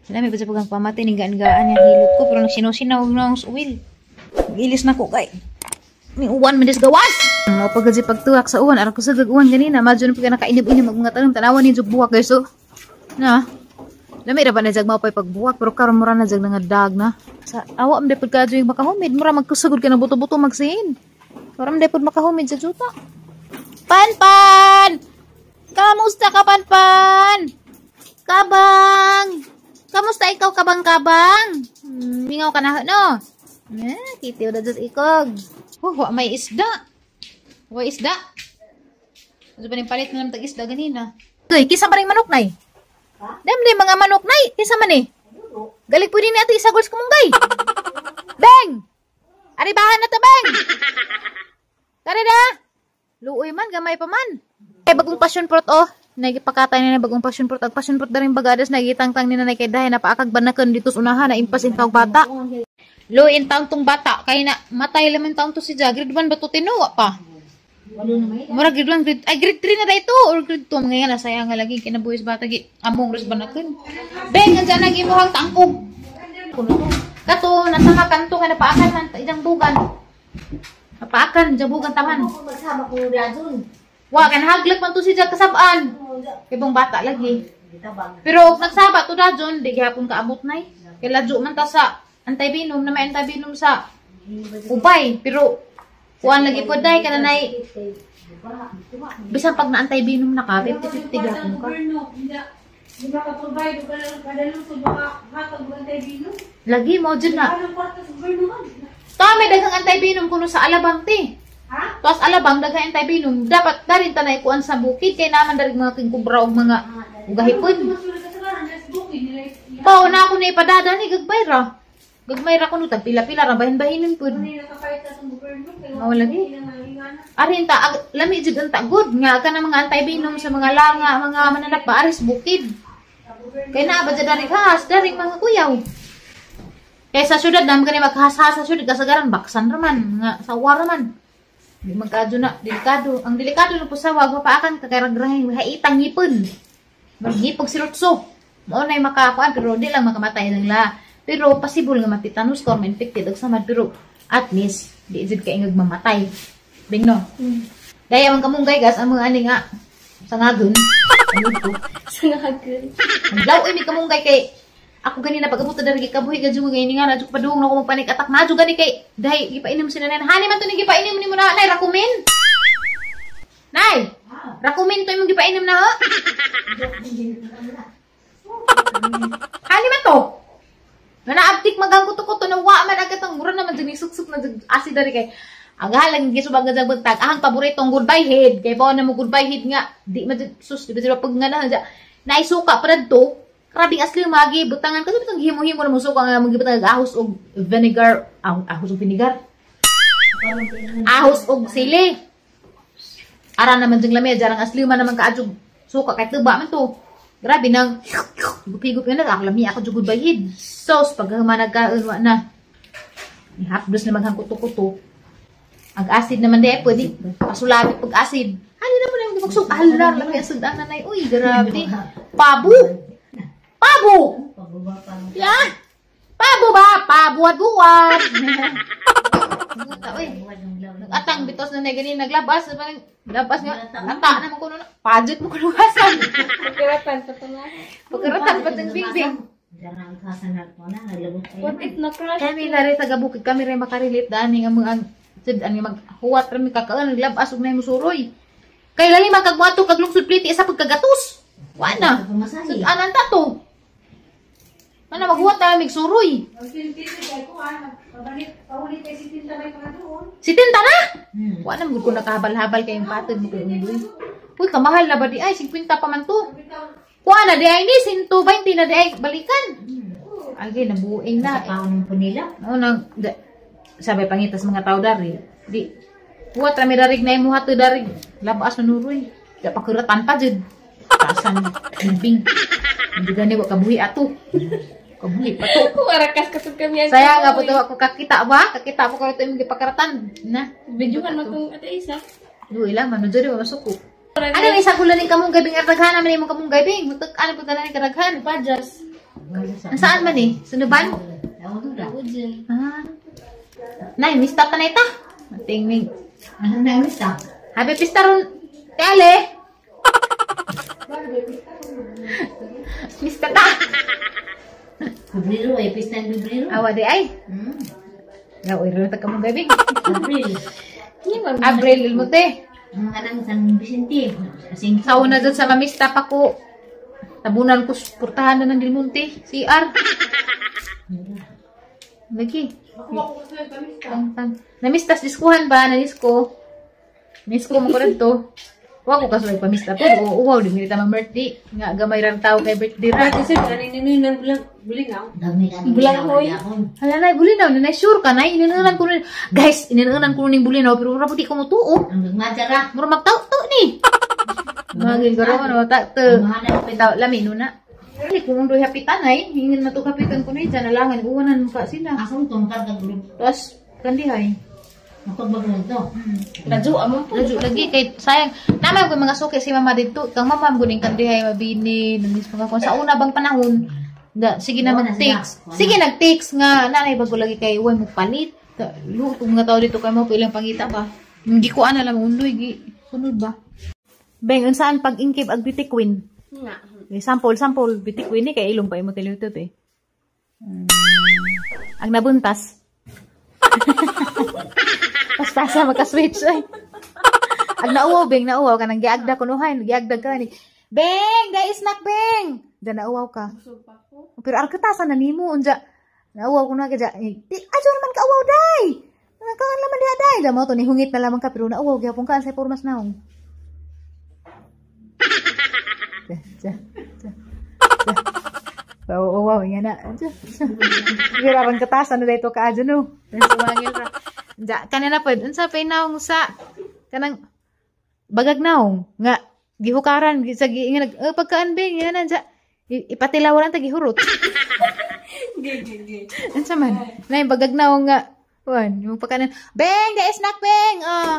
Lami pa sa pagang pamati ning gaan-gaan yung hilot ko pero nagsinusinaw na ang uwil. Gilis na ko kay ni uwan man dis gawas. Mo pagod si pagtuwak sa uwan, ara ko sa uwan ganina, madyo na pag nakainim-inim og mga tanom tanawan ni jug buwak guys so. Na. Lami ra ba na jag mao pay pagbuwak pero karon mura na jag nga dag na. Sa awa man pud kadyo yung makahumid, mura magkusugod ka na buto-buto magsihin. Mura man pud makahumid sa juta. Pan pan. Kamusta ka, pan pan? Kabang. Kamusta ikaw, kabang kabang? Mingaw ka na no? Eh, kitiw na diyos ikog. Oh, wa may isda. Wa isda. Ano ba ning palit na lang tag isda ganina? Uy, kisa man ring manok nay? Dam ni mga manok nay, kisa man eh. Galing pwede ni ato isagol sa kamunggay. Beng! Aribahan na to, Beng! Kare na! Luoy man, gamay pa man. Ay, bagong passion fruit, oh. Nagipakatay na bagong passion fruit. Ag passion fruit na rin bagadas, nagitangtang ni nanay kay dahil napaakag banakan dito sa unahan, na impas in tawag bata. Luoy in taong tong bata, kay na matay laman taong to si Ja. Grade 1 ba to tinuwa pa? Mura grade 1, grade, ay grade 3 na dito or grade 2. Mga yan, sayang nga lagi, kinabuhis bata, gi, among res banakan. Beng, andyan ang imuhang tangkog. Kuno to. Kato, nasa nga kanto nga napaakan man, idang bugan. Napaakan, idang bugan taman. Magsama ko radon. Wa, kan haglak man to si Jag kasabaan. Ibang bata lagi. Pero og nagsaba to dajon, di gihapon kaabot nay. Kay ladyo man ta sa antay-binom na may antay-binom sa ubay. Pero kuan lagi po day kana nay bisan pag naantay-binom na ka, 50-50 gihapon ka. Di ba ka-provide ka lang kadalong baka hatag mo tayo bino? Lagi mo jud na. Anong kwarta sa gobyerno man? Ta may daghang antay-binom kuno sa Alabang ti. Ha? Tuas Alabang daghang antay-binom, dapat darin tanay kuan sa bukid kay naman dari mga kingkubra og mga ugahipon. Masulod ka sa karan, nas bukid nila. Pao na ako na ipadada ni gagmay ra. Gagmay ra kuno tag pila-pila ra bahin-bahinon pud. Ano yung nakapayat sa itong gobyerno? Mao lagi. Arin ta lami jud ang tagod nga ka na mga antay-binom sa mga langa, mga mananap ba aris bukid. Kay naa ba jud dari has, dari mga kuyaw. Kay sa syudad naman kani maghas-has sa syudad kasagaran baksan ra man, nga sawa ra man. Di magkaadyo na delikado. Ang delikado na po sa wag mapaakan ka kay ragrahin haitang ngipon. Maghipog si Rutso. Mao nay makakuan pero di lang makamatay lang la. Pero possible nga matitanus ka or ma-infected og samad pero at least di jud ka ingag mamatay. Bing no. Daya man kamunggay gas ang mga ani nga sangagon. Ano to? Sangagon. Ang mi kamunggay kay ako ganina pag abot diri kabuhi ka jud nga na jud padung na ko magpanik attack na jud gani kay dahil gipainom si nanay. Hani man to ni gipainom nimo na nay rakumin. Nay, rakumin to imong gipainom na ho. Hani man to. Nanaabtik magang kuto-kuto na wa man agad ang mura naman jud ni suksok na jud acid diri kay ang halang gisubag nga jag bantag ahang paboritong goodbye head kay bawo na mo goodbye head nga di man jud sus di ba sila pag nga na naisuka pa to. Grabing asli magi butangan kasi bitong himo-himo na mo suka nga magibutang ahos og vinegar, ahos og vinegar. Ahos og sili. Ara naman jung lami jarang asli man naman kaadjog suka kay tuba man to. Grabe nang gupi-gupi na ako lami ako jud goodbye head. Sos pag human nagkaon wa na. Hapdos na maghang kuto-kuto. Ang acid naman di pwede pasulabit pag acid. Hali naman ang magsug hala lami ang sudan nanay. Uy, grabe. Pabo. Pabo. Ya. Pabo ba? Pabuwad-buwad. Buta oy. Nag-atang bitos na gani naglabas parang labas nga. Ata naman kuno na. Pajet mo kuno hasan. Pagkaratan pa to nga. Pagkaratan pa tong bingbing. What if na crush? Kami na rin taga bukid kami rin makarelate dani nga mga sid ani maghuwat ra mi kakaon naglabas og nay musuroy. Kay lali man kag moadto kag lungsod pliti isa pagkagatos. Wa na. Sud anan ta to. Mana maghuwat na mig suroy. Si tinta na? Wa na gud ko nakahabal-habal kay yung patod mo kay unggoy. Uy, kamahal na ba di ay 50 pa man to. Kuha na di ay ni 120 na di ay balikan. Agi nabuing na. Sa paon po nila. Oo nang sabay pangitas mga tao dari. Di huwat rami darig na imuha to darig. Labas na nuroy. Di pa kuratan pa jud. Tasan bing. Hindi gani wa kabuhi ato. Kabuhi pa to. Warakas katong kami ang Saya nga po to ako kakita ba? Kakita po ko ito imong gipakaratan na. Videohan mo tong ate Isa. Luoy lang man jud wa masuko. Ano ni sa gulan ning kamunggay bing ardaghan man imong kamunggay bing. Mutak ano pud tanan kadaghan. Pajas. Saan man eh? Sunuban? Ah. Nay, mista pa na ita. Matingning. Ano na mista? Happy pista ron. Tele. Mista ta. Pebrero eh, pista ng Pebrero. Awa di ay. Yaw, iro na ka mo gabi. April. Abril ilmute. Ang anang San Vicente. Sing Sa una dun sa mamista pa ko. Tabunan ko portahan na ng Dilmonte. CR. Lagi. Namistas diskuhan ba? Nanisko. Nisko mo ko rin to. Wa ko kasulay pamista po. Oo, wow, di milita mang birthday. Nga gamay ra tao kay birthday ra. Kasi naninunan bulinaw. Bulangoy. Hala nay bulinaw, nanay sure ka nay ininunan ko ni. Guys, ininunan ko ning bulinaw pero ora di ko motuo. Ang gagmadara. Mura magtaw-taw ni. Maging garo no ta te. Taw lami nuna. Dili kung undoy hapitan ay, hingin na to kapitan ko ni dyan nalangan uwanan mo ka sila. Asong tungkad ka group. Tapos kandihay. Mapagbagong to. Radyo amon po. Radyo lagi kay sayang naman ko mga suki si mama didto. Kang mama mo ning kandihay mabini namis mga kon sa una bang panahon. Da, sige na mag-text. Sige nag-text nga nanay bago lagi kay way mo palit. Luto mga tao dito kay mo ilang pangita ba. Hindi ko ana lang undoy gi sunod ba. Beng unsaan pag-ingkib ag beauty queen? Nga. Sample sample beauty queen ni kay ilong pa imo tele-YouTube eh. Ang nabuntas. Paspasa maka-switch ay. Ag nauwaw beng nauwaw kanang giagda kunuhay, giagda ka ni. Beng, dai snack beng. Da nauwaw ka. Pero arkatasan na nimo unja. Nauwaw ko na ka Di ajo naman ka uwaw dai. Nakakan laman diha dai. Da mo to ni hungit na lamang ka pero nauwaw gyapon ka sa pormas naong. Ja, ja, ja. Wow, wow, nga na. Pero arang katasan na dito ka adyo no. Sumangil ra. Ja, kanina pod unsa pay naong sa kanang bagag naong nga gihukaran sa gi nga nag pagkaan bing nga na ja ipatilaw ra ta gihurot. Gi. Unsa man? Nay bagag naong nga kuan yung pagkanan. Beng, da snack beng. Ah.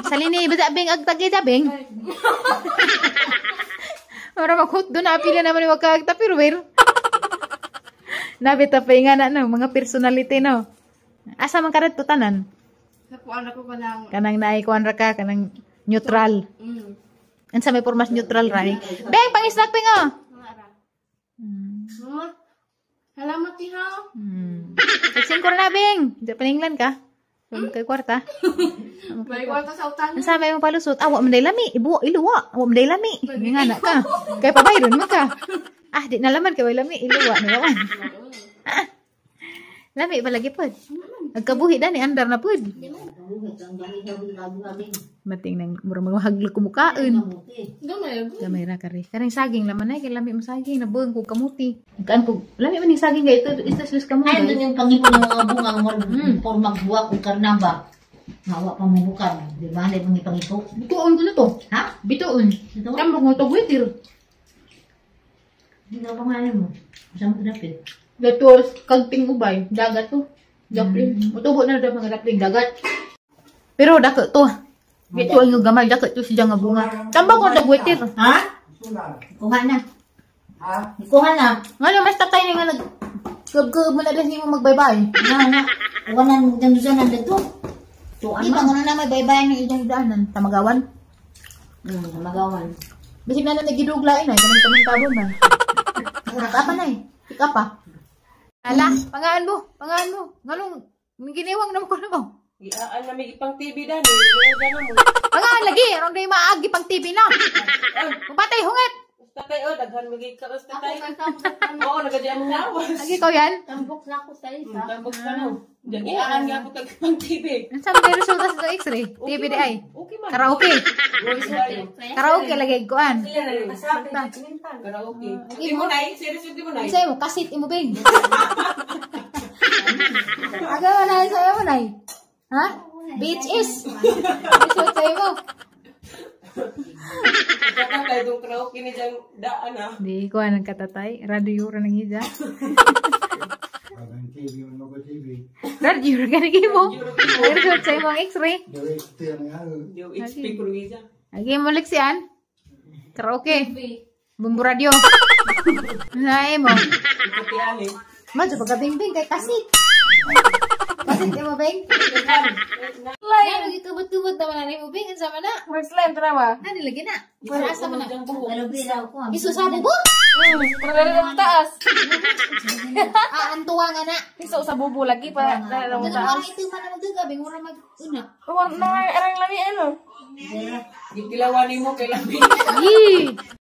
Salini basta beng ag tagi ja beng. Ora maghut do na apila naman wa kag tapirwer. Nabita pa nga na no, mga personality no. Asa man karat to tanan? Sa kuan ako kanang kanang naay kuan ra ka kanang neutral. Unsa may pormas neutral ra ni? Beng pang-snack beng oh. Salamat iha. Tag-singko na beng. Di pa England ka. Kay kwarta. May kwarta sa utang. Unsa may mong palusot? Ah, wa man day lami. Ibu iluwa. Wa man day lami. Nga na ka. Kay pabayron man ka. Ah, di na laman kay way lami iluwa ni wawan. Lami pa lagi pod. Nagkabuhi dani andar na pod. Mating nang mura mga haglok kumukaon. Gamay ra kare. Kareng saging laman ay kay lami mo saging nabuang kog kamuti. Kaan kog lami man ning saging kay ito istas kamuti. Ay dun yung pangipon ng mga bunga pormag buwak ug karnaba. Mawa pa mo bukan, di ba? Dai pangipangipo. Bituon ko na to. Ha? Bituon. Tambok mo to witir. Hindi na pangalan mo. Saan mo tinapit? Datos, kagting ubay, dagat to. Dapling. Mutubo na daw mga dapling dagat. Pero dako to. Bito ang gamay dako to siya nga bunga. Tambak ko dagwitir. Ha? Kuha na. Ha? Kuha na. Ngano mas tatay nga nag gab-gab mo na dahil mo magbaybay. Nga nga. Kuha na mo dyan dyan dito. Tuan Di ba ngano na may baybay ng inyong daanan tamagawan? Tamagawan. Bisig na na nagiduglain ay kanang kaming man. Ka pa na eh. Ika pa. Ala, pangaan mo, pangaan mo. Nganong giniwang na mo ko na mo. Giaan na may ipang TV dani, luodan na mo. Pangaan lagi, aron day maagi pang TV na. Patay hungit. Tatay oh, daghan magi ka tatay. Oo, nagadya mo lawas. Lagi ko yan. Tambok na ako sa isa. Tambok ka no. Diyan giaan nga ako tag pang TV. Unsa man resulta sa x-ray? TV di ay. Okay man. Karaoke. Karaoke lagi kuan. Karaoke. Imo nay, serious mo nay. Unsa imo kasit imo bing. Aga wala sa imo nay. Ha? VHS. Result sa imo. Katatay dong karaoke ni diyang daan ah. Di ko anang katatay. Radio ra nang ija. TV man mo TV. Radio ra gani mo. Result sa imo ang x-ray. Yo Yo XP ko ija. Agi mo leksian. Karaoke. Bumbu radio. Nae mo. Ikuti ali. Man, sa pagkabingbing kay kasit. Kasit ka mo, Bing? Lay. Ano, gitubot-tubot naman na mo, Bing. Ang sama na. Murag slime tara ba? Ano, lagi na. Para man na. Kalubi daw ko. Iso sa bubo? Pero dali na taas. Ah, ang tuwa nga na. Iso sa bubo lagi pa dali na Ganun taas. orang itu mana magduga, Bing. Mura mag-una. Wa na arang lami ano. Gitilawan nimo kay labi. Yee!